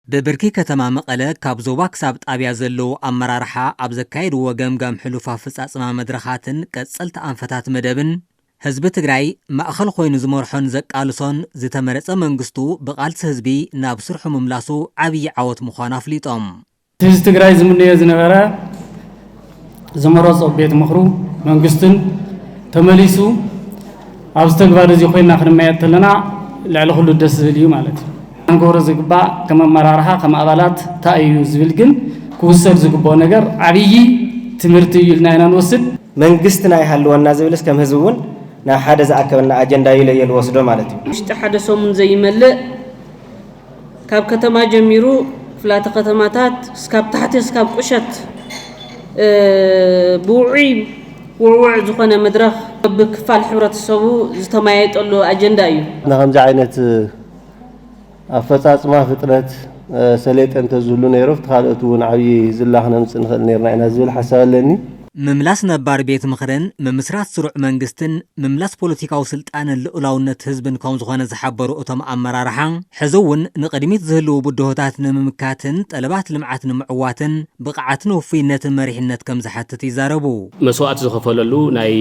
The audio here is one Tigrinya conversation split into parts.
ብብርኪ ከተማ መቐለ ካብ ዞባ ክሳብ ጣብያ ዘለዉ ኣመራርሓ ኣብ ዘካየድዎ ገምጋም ሕሉፍ ኣፈፃፅማ መድረኻትን ቀፀልቲ ኣንፈታት መደብን፣ ህዝቢ ትግራይ ማእኸል ኮይኑ ዝመርሖን ዘቃልሶን ዝተመረፀ መንግስቱ ብቓልሲ ህዝቢ ናብ ስርሑ ምምላሱ ዓብዪ ዓወት ምዃኑ ኣፍሊጦም። ህዝቢ ትግራይ ዝምነዮ ዝነበረ ዝመረፆ ቤት ምኽሩ መንግስትን ተመሊሱ ኣብዚ ተግባር እዚ ኮይና ክንመያ ተለና ልዕሊ ኩሉ ደስ ዝብል እዩ ማለት እዩ። ክንገብሮ ዝግባእ ከም ኣመራርሓ ከም ኣባላት እንታይ እዩ ዝብል ግን ክውሰድ ዝግብኦ ነገር ዓብዪ ትምህርቲ እዩ ኢልና ኢና ንወስድ። መንግስትና ይሃልወና ዝብልስ ከም ህዝቢ እውን ናብ ሓደ ዝኣከበና ኣጀንዳ እዩ ኢለ እየ ዝወስዶ ማለት እዩ። ውሽጢ ሓደ ሰሙን ዘይመልእ ካብ ከተማ ጀሚሩ ክፍላተ ከተማታት እስካብ ታሕቲ እስካብ ቁሸት ብውዑይ ውዕውዕ ዝኾነ መድረኽ ብክፋል ሕብረተሰቡ ዝተመያየጠሉ ኣጀንዳ እዩ። ንከምዚ ዓይነት ኣፈፃፅማ ፍጥነት ሰሌጠ እንተዝህሉ ነይሩ ኣብቲ ካልኦት እውን ዓብዪ ዝላ ክነምፅእ ንኽእል ነርና ኢና ዝብል ሓሳብ ኣለኒ። ምምላስ ነባር ቤት ምኽርን ምምስራት ስሩዕ መንግስትን ምምላስ ፖለቲካዊ ስልጣንን ልኡላውነት ህዝብን ከም ዝኾነ ዝሓበሩ እቶም ኣመራርሓ፣ ሕዚ እውን ንቕድሚት ዝህልዉ ብድሆታት ንምምካትን ጠለባት ልምዓት ንምዕዋትን ብቕዓትን ውፉይነትን መሪሕነት ከም ዝሓትት ይዛረቡ። መስዋእቲ ዝኸፈለሉ ናይ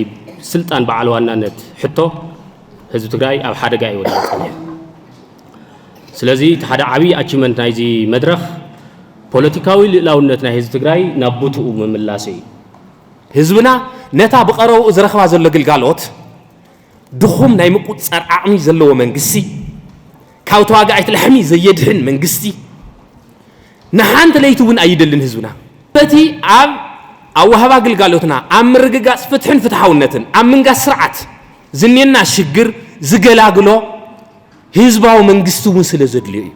ስልጣን በዓል ዋናነት ሕቶ ህዝቢ ትግራይ ኣብ ሓደጋ እዩ ወዲቑ ጸኒሑ። ስለዚ እቲ ሓደ ዓብዪ ኣቺቭመንት ናይዚ መድረኽ ፖለቲካዊ ልእላውነት ናይ ህዝቢ ትግራይ ናብ ቦትኡ ምምላሱ እዩ። ህዝብና ነታ ብቐረብኡ ዝረኽባ ዘሎ ግልጋሎት ድኹም ናይ ምቁፅፃር ዓቕሚ ዘለዎ መንግስቲ፣ ካብ ተዋጋኢት ላሕሚ ዘየድሕን መንግስቲ ንሓንቲ ለይቲ እውን ኣይደልን ህዝብና። በቲ ኣብ ኣወሃባ ግልጋሎትና፣ ኣብ ምርግጋፅ ፍትሕን ፍትሓውነትን፣ ኣብ ምንጋስ ስርዓት ዝኔና ሽግር ዝገላግሎ ህዝባዊ መንግስቲ እውን ስለ ዘድልዮ እዩ።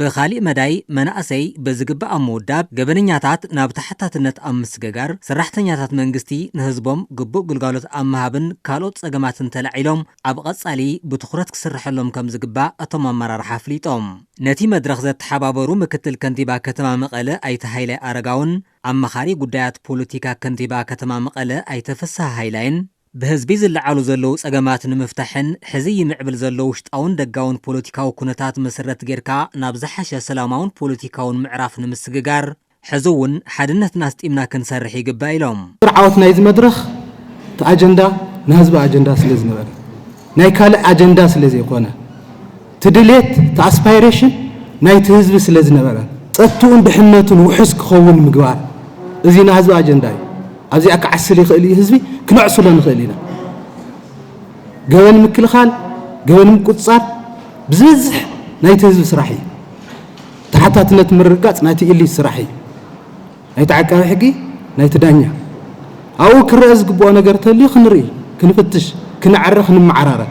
ብኻሊእ መዳይ መናእሰይ በዝግባእ ኣብ ምውዳብ፣ ገበነኛታት ናብ ተሓታትነት ኣብ ምስግጋር፣ ሰራሕተኛታት መንግስቲ ንህዝቦም ግቡእ ግልጋሎት ኣብ ምሃብን ካልኦት ጸገማትን ተላዒሎም ኣብ ቐጻሊ ብትኹረት ክስርሐሎም ከም ዝግባእ እቶም ኣመራርሓ ኣፍሊጦም። ነቲ መድረኽ ዘተሓባበሩ ምክትል ከንቲባ ከተማ መቐለ ኣይተ ሃይለ ኣረጋውን ኣማኻሪ ጉዳያት ፖለቲካ ከንቲባ ከተማ መቐለ ኣይተ ፍስሃ ሃይላይን ብህዝቢ ዝለዓሉ ዘለዉ ጸገማት ንምፍታሕን ሕዚ ይምዕብል ዘሎ ውሽጣውን ደጋውን ፖለቲካዊ ኩነታት መሰረት ጌርካ ናብ ዝሓሸ ሰላማውን ፖለቲካውን ምዕራፍ ንምስግጋር ሕዚ እውን ሓድነትና ኣስጢምና ክንሰርሕ ይግባእ ኢሎም። ስርዓት ናይዚ መድረኽ እቲ ኣጀንዳ ናይ ህዝቢ ኣጀንዳ ስለ ዝነበረ ናይ ካልእ ኣጀንዳ ስለ ዘይኮነ እቲ ድሌት እቲ ኣስፓይሬሽን ናይቲ ህዝቢ ስለ ዝነበረ ጸጥትኡን ድሕነቱን ውሑስ ክኸውን ምግባር እዚ ናይ ህዝቢ ኣጀንዳ እዩ። ኣብዚኣ ክዓስል ይኽእል እዩ ህዝቢ ክነዕስሎ ንኽእል ኢና። ገበን ምክልኻል ገበን ምቁፅፃር ብዝብዝሕ ናይቲ ህዝቢ ስራሕ እዩ። ተሓታትነት ምርግጋፅ ናይቲ ኢሊት ስራሕ እዩ። ናይቲ ዓቃቢ ሕጊ ናይቲ ዳኛ ኣብኡ ክረአ ዝግብኦ ነገር ተልዩ ክንርኢ ክንፍትሽ ክነዕሪ ክንመዓራረ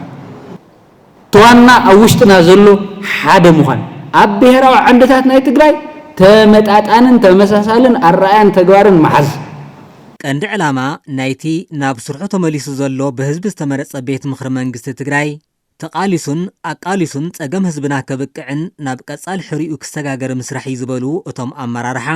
እቲ ዋና ኣብ ውሽጥና ዘሎ ሓደ ምዃን ኣብ ብሄራዊ ዓንድታት ናይ ትግራይ ተመጣጣንን ተመሳሳልን ኣረኣያን ተግባርን መሓዝ። ቀንዲ ዕላማ ናይቲ ናብ ስርሑ ተመሊሱ ዘሎ ብህዝቢ ዝተመረጸ ቤት ምኽሪ መንግስቲ ትግራይ ተቓሊሱን ኣቃሊሱን ጸገም ህዝብና ከብቅዕን ናብ ቀጻሊ ሕሪኡ ክሰጋገር ምስራሕ እዩ ዝበሉ እቶም ኣመራርሓ፣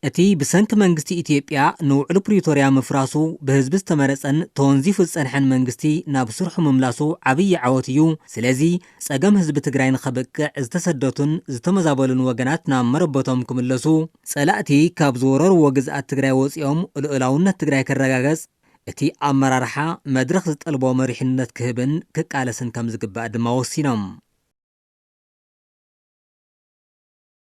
እቲ ብሰንኪ መንግስቲ ኢትዮጵያ ንውዕል ፕሪቶርያ ምፍራሱ ብህዝቢ ዝተመረጸን ተወንዚፉ ዝጸንሐን መንግስቲ ናብ ስርሑ ምምላሱ ዓብዪ ዓወት እዩ። ስለዚ ጸገም ህዝቢ ትግራይ ንኸብቅዕ ዝተሰደቱን ዝተመዛበሉን ወገናት ናብ መረበቶም ክምለሱ፣ ጸላእቲ ካብ ዝወረርዎ ግዝኣት ትግራይ ወጺኦም ልኡላውነት ትግራይ ክረጋገጽ እቲ ኣመራርሓ መድረኽ ዝጠልቦ መሪሕነት ክህብን ክቃለስን ከም ዝግባእ ድማ ወሲኖም።